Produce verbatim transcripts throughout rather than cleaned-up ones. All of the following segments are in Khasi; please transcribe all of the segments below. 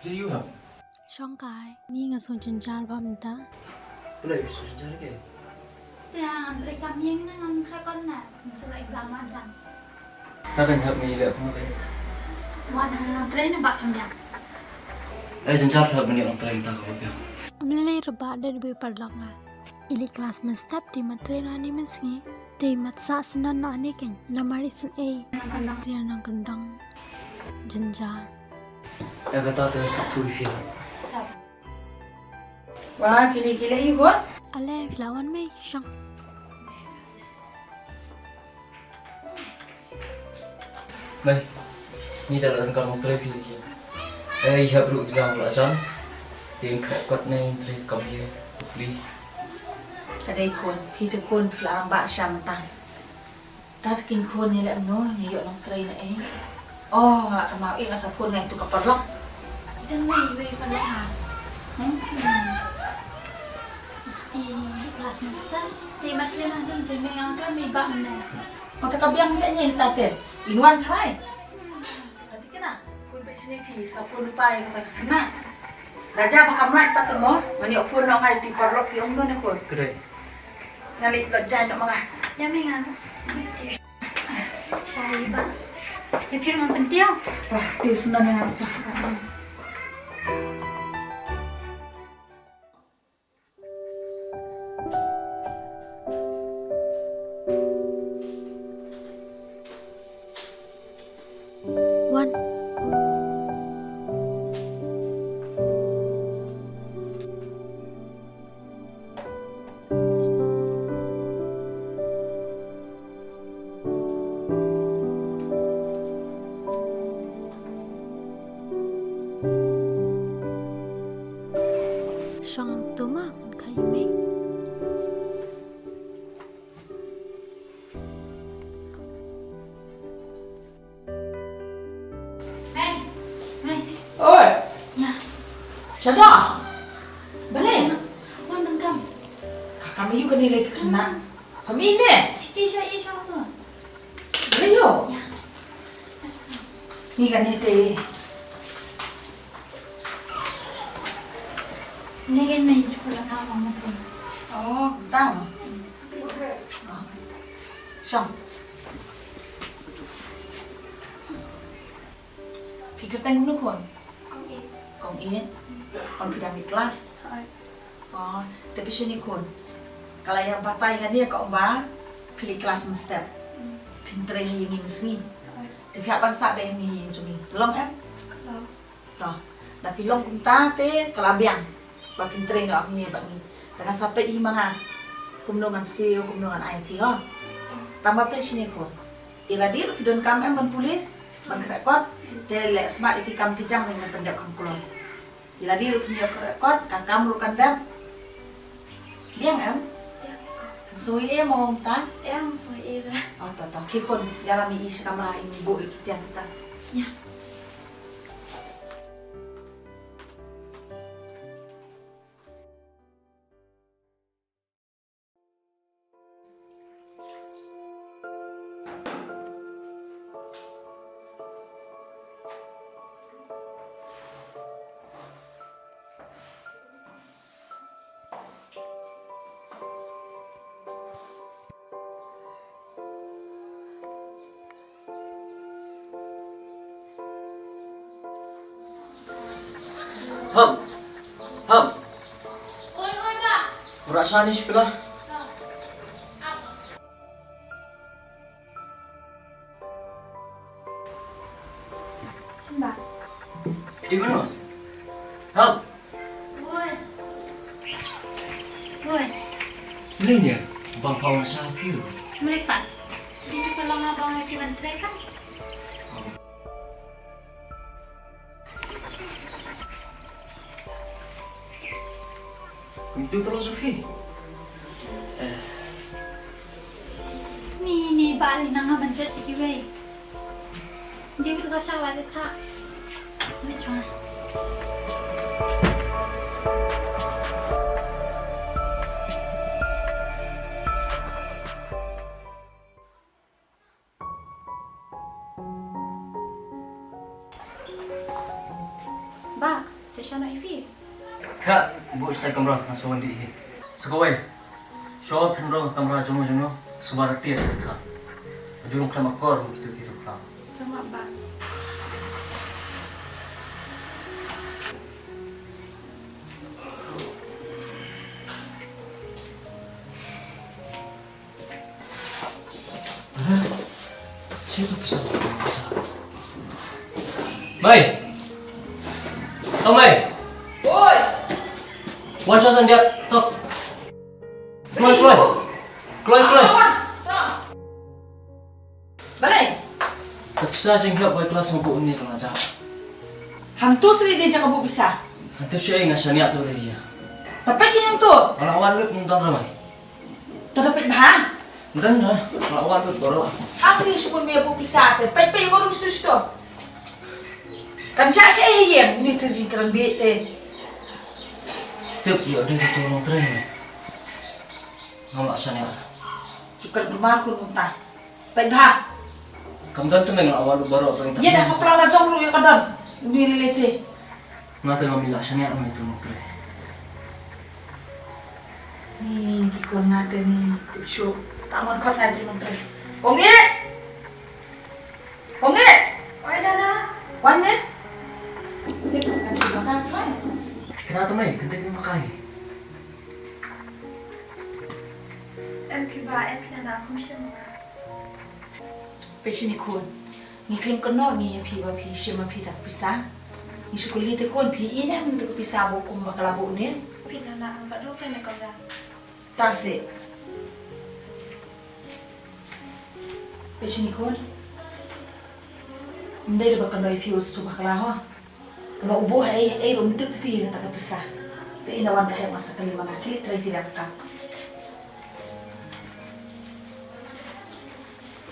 Do you have? Shong kai, ni nga sngewjynjar bha mynta. Pynlait phi sngewjynjar ke? Te ngan trei kam ïeng na ngan kha kon na. Ngan trei exam ma jan. Ta kan hap me leh phi. Wan ngan trei na ba kam ïeng. Ai jynjar hap me ong trei ta ka ba biang. Am lei rba de bi parlok nga. Ili klas mynstep te mat trei na ni mynsngi. Te mat sa snan na ni ken. Namar isyn ei. Nang kyndong. Jynjar. Ïa kata te sa tu phi. Wa kile kile i khun. Ale phi la wan mei shong. Mei. Ni da la donkam trei phi. Eh, i hap ruh exam la jan. Te nga khreh kot ne trei kam ïa phi. Ka dei khun, phi te khun phi la rang ba sham ta. Ta te kin khun ïa leh mano, ïa ïoh nongtrei na ei. Oh, nga la kynmaw, eh, nga sa phone nga ïa tu ka paralok. Jan mei, wei paralok ha. Hmm? I class master, te mat kle na ding, jan mei nga kla mei ba mane. Oh, ta ka biang ka ni ta te. In wan tharai. Ka ti kena. Khun peit shane phi, sa phone pa ïa kata ka khynnah. Da ja ba kam lait pat mo, ngan ïoh phone noh ngai ti paralok phi ong noh ne khun. Ka dei. Nga leit blot jai noh ma nga. Ïa me nga. Shai ba. Ïa phi ruh ngan pyntiew. Bah, tiew sngewbha nga. Wan. Shong tu ma, khai mei. Mei, mei. Oi. Ïa. Shada. Balei? Wan tang kam. Ka kam ïu kane lei ka khynnah. Pha mih ne? Isha, isha tu. Balei ïu? Ïa. Ni kane te. Ni kane mei tu la ka ma tu. Oh, tang. Shong. Phi kyrteng kumno khun? Kong It. Kong It. Khun phi dang mih klas? Hooid. Oh, te phi shane khun. Ka la ïa batai kane ka ong ba phi leit klas mynstep. Hmm. Phin trei ha ïing i mynsngi. Hooid. Te phi hap ban sah beit hangne ha ïing jong ngi. Long em? Long. To, da phi long kumta te ka la biang. Ba phin trei noh hangne bad ngi. Te nga sa peit hi ma nga. Kumno ngan siew, kumno ngan ai phi ho. Tang ba peit shane khun. I la dei ruh phi donkam em ban pule, ban khreh kot. Te leh smat ïa ki kam ki jam ngan pyndep kham kloi. I la dei ruh phin ïoh khreh kot, ka kam ruh kan dep. Biang em? Biang. Sngewbha ïa mo mynta? Em, sngewbha ïa. Oh, to, to. Khie khun, ïalam ïa i sha kamra, in buh ïa ki tiar kita. Ïa. Hap. Hap. Oi, oi, ba. Ora sani sepela. Shin ba. Di mano? Hap. Oi. Oi. Mlei ne? Bang pau na sa piu. Mlei pa. Di tu kalau ngabang lagi ban try pa. Kumtu philosophy. Ni, ni, ba, ni nang ban chat siki wei. Dia tu ka sha wa le tha. Ni chong. Ba, Shana ipi? Kha, buh stai kamra, nga sa wan dih hi. Sa kawei. Shuwa phin rung kamra jong jong, suba da tiar ka. Jong khlem akor, kitu kitu khlem. Tama ba. Mei. Oh, Mei. Oi. Wan sha san biak tok. Kloi, kloi. Kloi, kloi. Balei? Ka pisa jinghiap bai klas nga buh ne ka la jia. Hangtu sri de jaka buh pisa. Hangtu sri nga shaniah tu re ya. Tapi ki yang tu. Wala wan lut nang dang ramai. Tadapit bha. Ngan ra, la wan tu toro. Ang ni sukun me bu pisa te. Pet pet waru stu stu. Kan ja se yem ni ter jing kran bi te. Tip yo de tu nong tren. Ngam la sania. Cukan rumah ku nunta. Pet bha. Kam don te meng la wan tu baro tu. Ye dah kepala la jong ru yo kadon. Ni lele te. Nga te ngam ila shaniah nang itu nutri. Ni ki kon nga te ni tip shu. Ta mon khot nga itu nutri. Ong e. Ong e. Oi dada. Wan ne. Tip kan shu makan kai. Kena tu mai kan tip makai. Em phi ba em phi nana kum shem. Peit shini khun. Ngi khlem kynnoh ngi ïa phi ba phi shim ma phi ta ka pisa. Ngi shu kylli te khun phi i ne em ta ka pisa ba kum ba ka la buh ne. Phi nana ang ba dok te na kamra. Ta se. Peit shini khun. Ym dei ba kynnoh ïa phi u stu bakla ho. Ba u buh ha ei ha ei ruh ym tip te phi ïa kata ka pisa. Te ina wan ka heh marsa kali ma nga, khie leit trei phi da ka kam.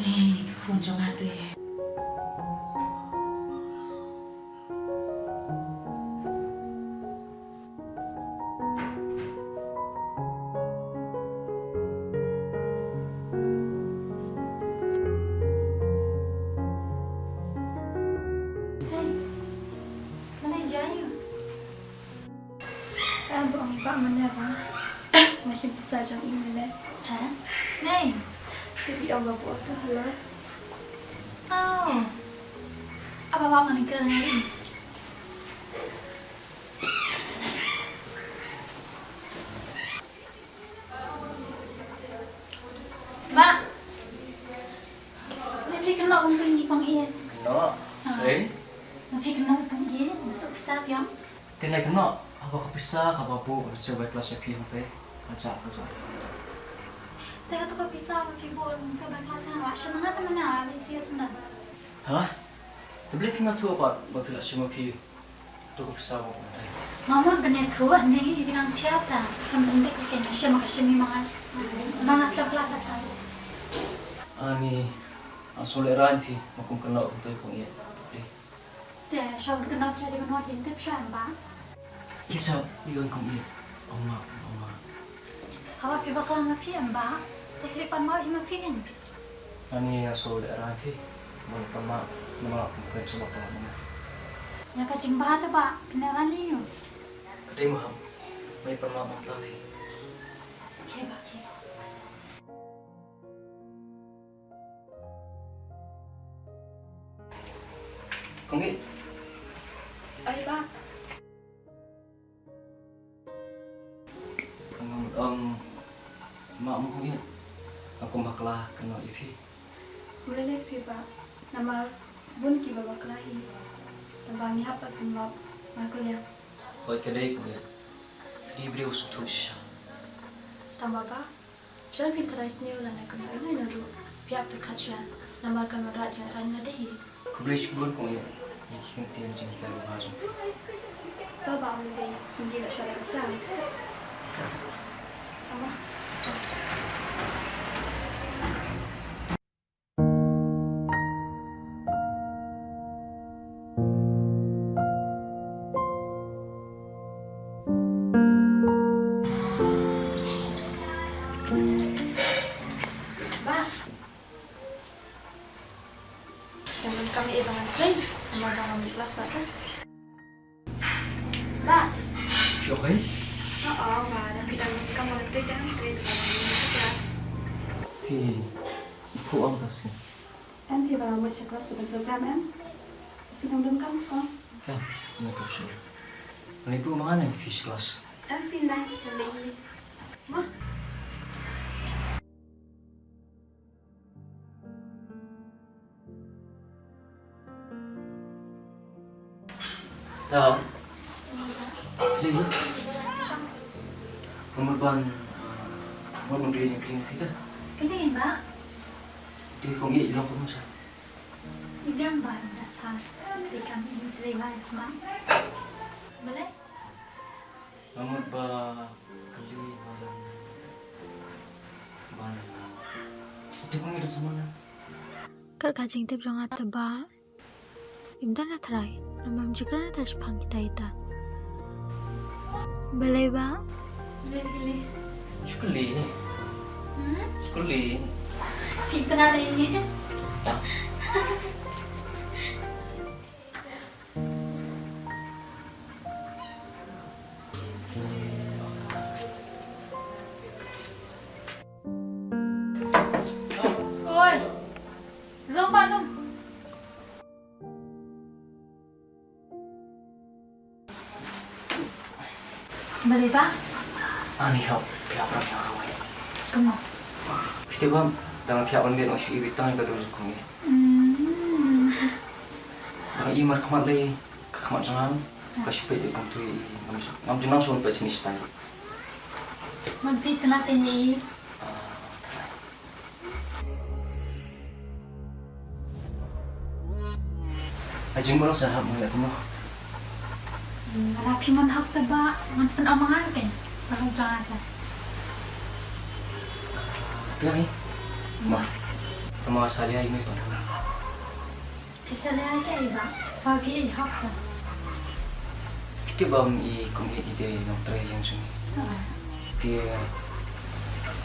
Ei, ni ka khun jong nga te. Hey, mane jai yu? Ba ong ba mane ba. Nga shim pisa jong i mane. Ha? Nei. Te bi ong ba bu tu hello. Oh. Aba ba mane kra ngai. Ba. Ni phi kynnoh kum phi kong ïeit. Kynnoh. Ah. Sorry. Ni phi kynnoh kum ïeit, tu pisa phi ong. Te nai kynnoh, haba ka pisa kaba buh, siew bai klas ïa phi hangtei. Ka jia, ka jia. Te katu ka pisa ba phi buh, siew bai klas ïa nga, shim nga te mynne, ah, leit siew senda. Ha? Te balei phi nga thuh pat ba phi la shim ma phi. Tu ka pisa ba buh te. Nga mut ban ïathuh, hynrei ngi dang thiah ta. Kan ban dei ka kynja shim ka shim ïa ma nga. Ma nga slem klas ta. Ani, nga sngewlehrain phi, ma kum kynnoh kumta kong ïeit. Te, sha un kynnoh phi dei ban wan jingtip sha em ba. Ki sa, di wan kong ïeit. Ong ma, ong ma. Haba phi bakla ma phi em ba. Te khlieh pan ma phi ma phi kan. Ani nga sngewlehrain phi. Mo pan ma, namar phi pynshai ba ka ma. Ïa ka jingbha te ba, pynlehrain ïa u. Ka dei maham. Mo pan ma mynta phi. Khie ba khie. Kong ïeit. Ai ba. Nga mut ong ma mo kong ïeit. Nga kum bakla kynnoh ïa phi. Mlele phi ba namar bun kiba bakla hi. Tang ba ngi hap ban pynlong markylliang. Hooid ka dei kong ïeit. Phi dei briew sngewthuh shisha. Tang ba ba Jan phi tharai sniew lane kynnoh ïa nga ruh phi hap pyrkhat shuwa namar kan wanrah jingïaid lade hi. Khublei shibun kong ïeit ïa ki kyntien jinghikai ba bha jong phi. To ba ong lei lei, ym dei la shuwa ïa ka sha. Ama. Ba. Jangan kami ibangan play. Sama sama di kelas tak kan? Ba. Phi ong ei? Oh, oh, ba, da phi dang kam ba trei dang trei ba dang trei class. Phi, phi ong ta si. Em phi ba mo sha class ba program em. Phi dang dang kam ko. Phi, na ko shu. Ni pu ma ne phi class. Em phi na ni. Ma. Ta. Phi. Ka mut ban, ah, mut ban kylli jingkylli ïa phi ta. Kylli ba? Te kong ïeit long kumno sha? Ïeit ba da sa. Te kam ïeit ba sma. Balei? Nga mut ba kylli ba, ba, te kong ïeit da sa ma na. Kat ka jingtip jong nga te ba. Im don na trai, namar ym jikran na trai shaphang kita ita. Balei ba? Balei kylli? Shu kylli. Hmm? Shu kylli. Kita na dei ni. Ah. Oi. Rung ba rung. Balei ba? Ani hok, phi hap rang hok. Kumno? Phi te bam, dang thiah wan biang shu i bitang ka tu kong ïeit. Hmm. Dang i mar khmat lei, ka khmat jong nga, ka shu peit kong tu i, ngam jung nang shu peit sini stai. Man phi tena te ni. Ah, trai. Ai jingmut sa hap mut kumno. Lada phi mon hok te ba ngan spen ong ma nga te. Ba ong jong nga te. Phi ai. Ma. Ma sa lia i mei ba. Phi sa lia te ai ba. Ba phi ai hok te. Phi te bam i kong ïeit i te nongtrei ïong jong ngi. Te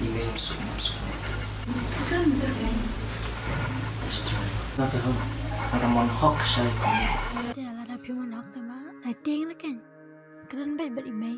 i mei in suk nam suk nam. Kren ber kai. Extra. Na te hok. Lada mon hok sa i kong ïeit. Te lada phi mon hok te ma. Ai tieng na ken. Kren bad bad i mei.